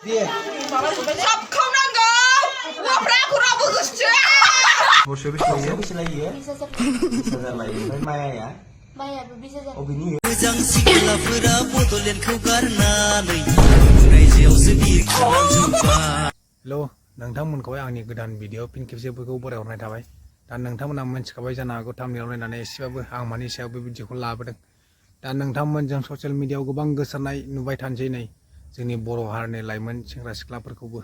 Dia. Kau nanggau, wapra aku rabu gusce. Bosnya bisa lagi ya? Bisa sir. Bisa lagi. Main Maya ya? Maya bisa sir. Oh bini ya? Hello, नोंथांमोनखौ आंनि गोदान video फिन खेबसेबो बरायहरनाय थाबाय। दा नोंथांमोना मिथिखाबाय जानो हागौ थाम्बनेइलाव नायनानै एसेबाबो आं मानि सायाव बे भिडिअखौ लाबोदों। दा नोंथांमोनजों ससियेल मिडियायाव गोबां गोसारनाय नुबाय थानोसै नै जोंनि बर' हारिनि लाइमोन सेंग्रा सिख्लाफोरखौबो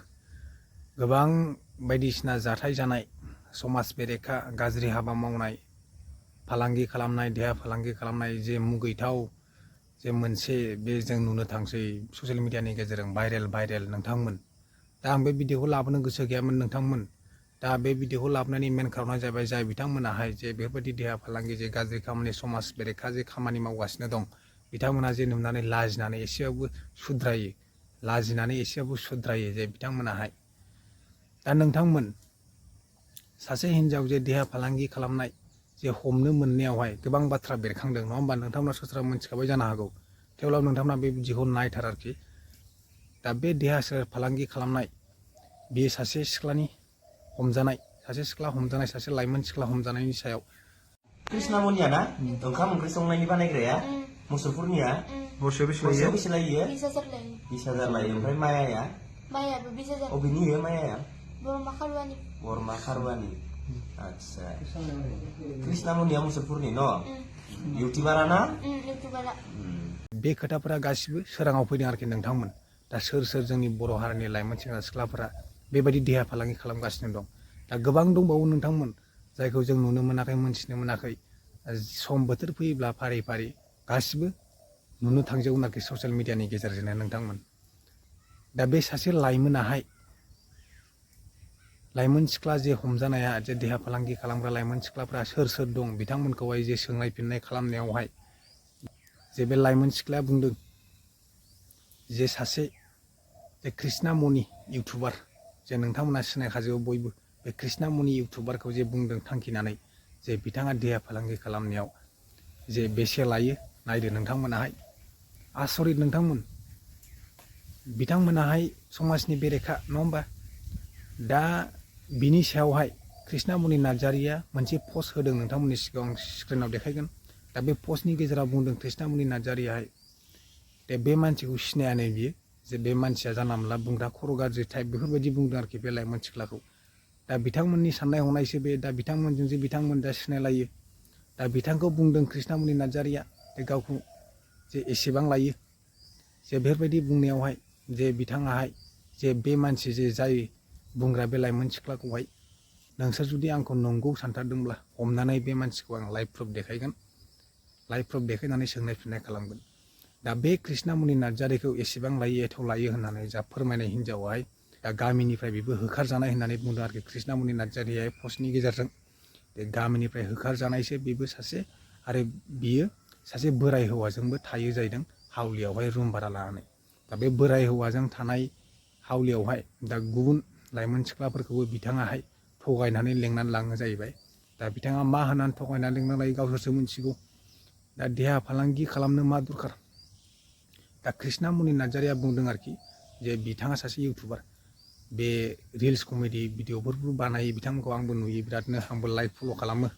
गोबां बायदिसिना जाथाय जानाय, समाज बेरेखा गाज्रि हाबा मावनाय, फालांगि खालामनाय, देहा फालांगि खालामनाय जे मुगैथाव जे मोनसे बे जों नुनो थांसै ससियेल मिडियानि गेजेरजों भाइरेल नोंथांमोन। दा आं बे भिडिअखौ लाबोनो गोसो गैयामोन नोंथांमोन। दा बे भिडिअखौ लाबोनायनि मेन खारना जाबाय जाय बिथांमोनाहाय जे बेफोरबायदि देहा फालांगि जे गाज्रि खामानि समाज बेरेखा जे खामानि मावगासिनो दं, बिथांमोना जे नुनानै लाजिनानै एसेबाबो सुद्रायो, लाजिनानै एसेबाबो सुद्रायो जे बिथांमोनाहाय। दा नोंथांमोन सासे हिन्जाव जे देहा फालांगि खालामनाय जे हमनो मोननायावहाय गोबां बाथ्रा बेरखांदों नङा होमबा, नोंथांमोना सस्रा मोनथिखाबाय जानो हागौ। थेवब्लाबो नोंथांमोना बे भिडिअखौ नायथार आरोखि। दा बे देहा फालांगि खालामनाय बेयो सासे सिख्लानि हमजानाय, सासे लाइमोन सिख्ला हमजानायनि सायाव। Krisna Mulia na? Onkam onkri संनायनि बानायग्राया? मुसलपुरनिया? बसया बसया बेसे लायो? Bisa sir lain. 20,000 लायो। ओमफ्राय मायाया? Maya bisa sir. Oh bini ya Maya ya? Belum makan wani. Borma Kharwani. Acha. Krisna Mulia मुसलपुरनि न? इउटिउबाराना? Itu bala. बे खोथाफोरा गासिबो सोराङाव फैदों आरोखि नोंथांमोन। दा सोर जोंनि बर' हारिनि लाइमोन सेंग्रा सिख्लाफोरा बेबायदि देहा फालांगि खालामगासिनो दं। दा गोबां दंबावो नोंथांमोन जायखौ जों नुनो मोनाखै, मोनथिनो मोनाखै। सम बोथोर फैयोब्ला फारि फारि गासिबो नुनो थांजोबगोन आरोखि ससियेल मिडियानि गेजेरजोंनो नोंथांमोन। दा बे सासे लाइमोनाहाय, लाइमोन सिख्ला जे हमजानाया जे देहा फालांगि खालामग्रा लाइमोन सिख्लाफ्रा सोर दं, बिथांमोनखौहाय जे सोंनाय फिननाय खालामनायावहाय जे बे लाइमोन सिख्लाया बुंदों जे सासे जे कृष्णा मनि इउटुबार, जे नोंथांमोना सिनायखाजोबो बयबो, बे कृष्णा मनि इउटुबारखौ जे बुंदों थांखिनानै जे बिथाङा देहा फालांगि खालामनायाव जे बेसे लायो नायदो नोंथांमोनाहाय। आसरित नोंथांमोन, बिथांमोनाहाय समाजनि बेरेखा नङा होमबा। दा बिनि सायावहाय कृष्णा मनि नार्जारिया मोनसे पस्ट होदों, नोंथांमोननि सिगाङाव स्क्रिनाव देखायगोन। दा बे पस्टनि गेजेराव बुंदों कृष्णा मनि नार्जारियाहाय दे बे मानसिखौ सिनायानो बियो, जे बे मानसिया जानला मोनला बुंग्रा खर' गाज्रि टाइप बेफोरबायदि बुंदों आरोखि बे लाइमोन सिख्लाखौ। दा बिथांमोननि साननाय हनायसो बे, दा बिथांमोनजों जे बिथांमोन दा सिनायलायो। दा बिथांखौ बुंदों कृष्णा मनि नार्जारिया जे गावखौ जे एसेबां लायो, जे बेफोरबायदि बुंनायावहाय जे बिथाङाहाय जे बे मानसि जे जाय बुंग्रा बे लाइमोन सिख्लाखौहाय, नोंसोर जुदि आंखौ नंगौ सानथारदोंब्ला हमनानै बे मानसिखौ आं लाइभ प्रुफ देखायगोन, लाइभ प्रुफ देखायनानै सोंनाय फिननाय खालामगोन। दा बे कृष्णा मनि नार्जारिखौ एसेबां लायो एथ' लायो होननानै जा फोरमायनाय हिन्जावाहाय दा गामिनिफ्राय बेबो होखारजानाय होननानै बुंदों आरोखि कृष्णा मनि नार्जारिया पस्टनि गेजेरजों। बे गामिनिफ्राय होखारजानायसो बेबो सासे, आरो बियो सासे बोराय हौवाजोंबो थायो जाहैदों हावलियावहाय रुम भारा लानानै। दा बे बोराय हौवाजों थानाय हावलियावहाय दा गुबुन लाइमोन सिख्लाफोरखौबो बिथाङाहाय थगायनानै लेंनानै लाङो जाहैबाय। दा बिथाङा मा होनानै थगायनानै लेंनानै लायो गावसोरसो मिथिगौ। दा देहा फालांगि खालामनो मा दरखार। दा कृष्णा मनि नार्जारिया बुंदों आरोखि जे बिथाङा सासे इउटुबार, बे रिल्स कमेडि भिडिअफोरबो बानायो, बिथांमोनखौ आंबो नुयो बिरादनो, आंबो लाइक फल' खालामो।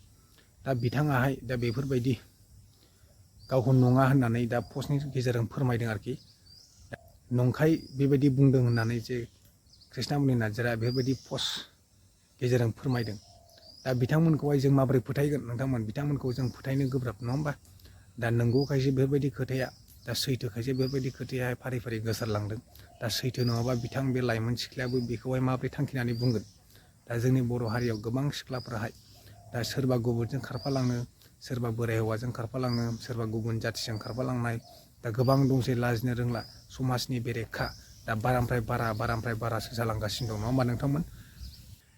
दा बिथाङाहाय दा बेफोरबायदि गावखौ नङा होननानै दा पस्टनि गेजेरजों फोरमायदों आरोखि। नंखाय बेबायदि बुंदों होननानै जे कृष्णा मनि नार्जारिया बेफोरबायदि पस्ट गेजेरजों फोरमायदों। दा बिथांमोनखौहाय जों माबोरै फोथायगोन नोंथांमोन, बिथांमोनखौ जों फोथायनो गोब्राब नङा होमबा। दा नंगौखायसो बेफोरबायदि खोथाया, दा सैथोखायसो बेफोरबायदि खोथाया फारि फारि गोसारलांदों। दा सैथो नङाबा बिथां बे लाइमोन सिख्लायाबो बेखौहाय माबोरै थांखिनानै बुंगोन। दा जोंनि बर' हारियाव गोबां सिख्लाफोराहाय दा सोरबा गुबुनजों खारफालाङो, सोरबा बोराय हौवाजों खारफालाङो, सोरबा गुबुन जाथिजों खारफालांनाय, दा गोबां दंसै लाजिनो रोंला समाजनि बेरेखा। दा बारानिफ्राय बारासो जालांगासिनो दं नङा होमबा नोंथांमोन।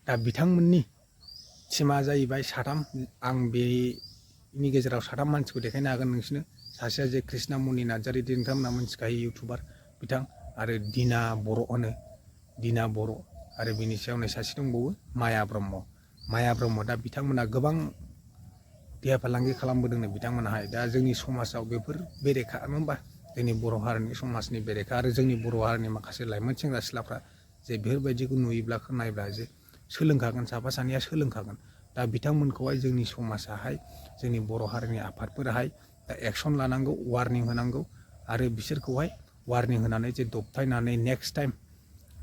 दा बिथांमोननि टिमा जाहैबाय साथाम, आं बेनि गेजेराव साथाम मानसिखौ देखायनो हागोन नोंसिनो। सासेया जे कृष्णा मनि नार्जारि नोंथांमोना मिथिखायो इउटुबार बिथां, आरो दिना बर' होनो, दिना बर', आरो बिनि सायाव नै सासे दंबावो माया ब्रह्म। दा बिथांमोना गोबां देहा फालांगि खालामबोदोंनो बिथांमोनाहाय। दा जोंनि समाजाव बेफोर बेरेखा नङा होमबा। जोंनि बर' हारिनि समाजनि बेरेखा आरो जोंनि बर' हारिनि माखासे लाइमोन सेंग्रा सिख्लाफ्रा जे बेफोरबायदिखौ नुयोब्ला खोनायोब्ला जे सोलोंखागोन, साफा सानैया सोलोंखागोन। दा बिथांमोनखौहाय जोंनि समाजाहाय, जोंनि बर' हारिनि आफादफोराहाय दा एक्सन लानांगौ, वार्निं होनांगौ आरो बिसोरखौहाय वार्निं होनानै जे दबथायनानै नेक्स्ट टाइम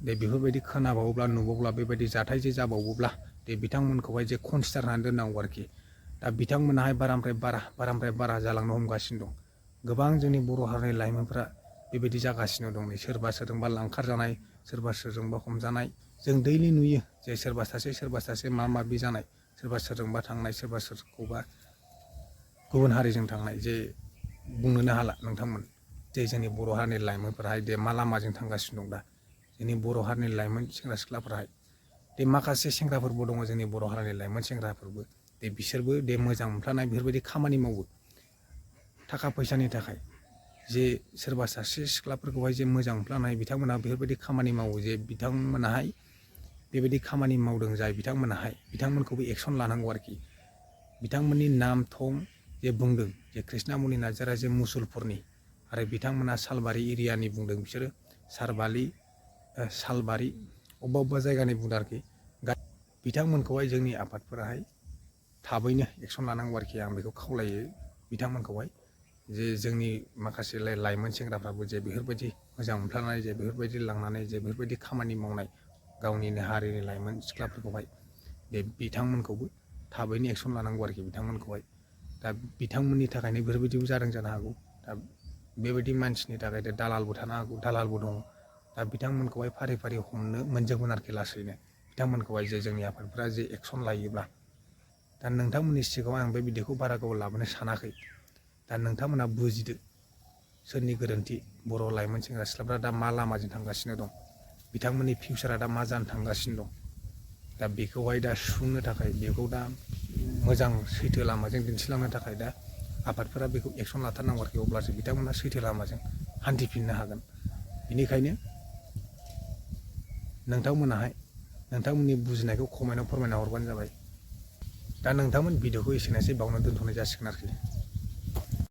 दे बेफोरबायदि खोनाबावोब्ला नुबावब्ला बेबायदि जाथाय जे जाबावोब्ला दे बिथांमोनखौहाय जे कनसिडार होनानै दोननांगौ आरोखि। दा बिथांमोनाहाय बारानिफ्राय बारा जालांनो हमगासिनो दं। गोबां जोंनि बर' हारिनि लाइमोनफ्रा बेबायदि जागासिनो दं। सोरबा सोरजोंबा लांखारजानाय, सोरबा सोरजोंबा हमजानाय जों दैलि नुयो जे सोरबा सासे मा माबि जानाय, सोरबा सोरजोंबा थांनाय, सोरबा सोरखौबा गुबुन हारिजों थांनाय जे बुंनोनो हाला नोंथांमोन जे जोंनि बर' हारिनि लाइमोनफोराहाय दे मा लामाजों थांगासिनो दं दा जोंनि बर' हारिनि लाइमोन सेंग्रा सिख्लाफोराहाय दे माखासे सेंग्राफोरबो दङ जोंनि बर' हारिनि लाइमोन सेंग्राफोरबो दे बिसोरबो दे मोजां मोनफ्लानाय बेफोरबायदि खामानि मावो थाखा फैसानि थाखाय। जे सोरबा सासे सिख्लाफोरखौहाय जे मोजां मोनफ्लानाय बिथांमोनहा बेफोरबायदि खामानि मावो जे बिथांमोनाहाय बेबायदि खामानि मावदों जाय बिथांमोनखौबो एक्सन लानांगौ आरोखि। बिथांमोननि नाम थं जे बुंदों जे कृष्णामुनि नार्जारिया जे मुसलपुरनि आरो बिथांमोना सालबारि एरियानि बुंदों, बिसोरो सालबारि अबेबा जायगानि बुंदों आरोखि। बिथांमोनखौहाय जोंनि आफादफोराहाय थाबैनो एक्सन लानांगौ आरोखि। आं बेखौ खावलायो बिथांमोनखौहाय जे जोंनि माखासे लाइमोन सेंग्राफ्राबो जे बेफोरबायदि मोजां मोनफ्लानाय जे बेफोरबायदि लांनानै जे बेफोरबायदि खामानि मावनाय गावनिनो हारिनि लाइमोन सिख्लाफोरखौहाय बे बिथांमोनखौबो थाबैनो एक्सन लानांगौ आरोखि बिथांमोनखौहाय। दा बिथांमोननि थाखायनो बेफोरबायदिबो जादों जानो हागौ। दा बेबायदि मानसिनि थाखाय दालालबो थानो हागौ, दालालबो दङ। दा बिथांमोनखौहाय फारि फारि हमनो मोनजोबगोन आरोखि लासैनो। बिथांमोनखौहाय जे जोंनि आफादफोरा जे एक्सन लायोब्ला। दा नोंथांमोननि सिगाङाव आं बे भिडिअखौ बारा गोबाव लाबोनो सानाखै। दा नोंथांमोना बुजिदो सोरनि गोरोन्थि, बर' लाइमोन सेंग्रा सिख्लाफ्रा दा मा लामाजों थांगासिनो दं, बिथांमोननि फिउचारा दा मा जानो थांगासिनो दं। दा बेखौहाय दा सुफुंनो थाखाय, बेखौ दा मोजां सैथो लामाजों दिन्थिलांनो थाखाय दा आफादफोरा बेखौ एक्सन लाथारनांगौ आरोखि। अब्लासो बिथांमोना सैथो लामाजों हान्थिफिननो हागोन। बेनिखायनो नोंथांमोनाहाय नोंथांमोननि बुजिनायखौ कमेन्टआव फोरमायना हरबानो जाबाय। दा नोंथांमोन भिडिअखौ एसेनोसै, बावनो दोनथ'नाय जासिगोन आरोखि।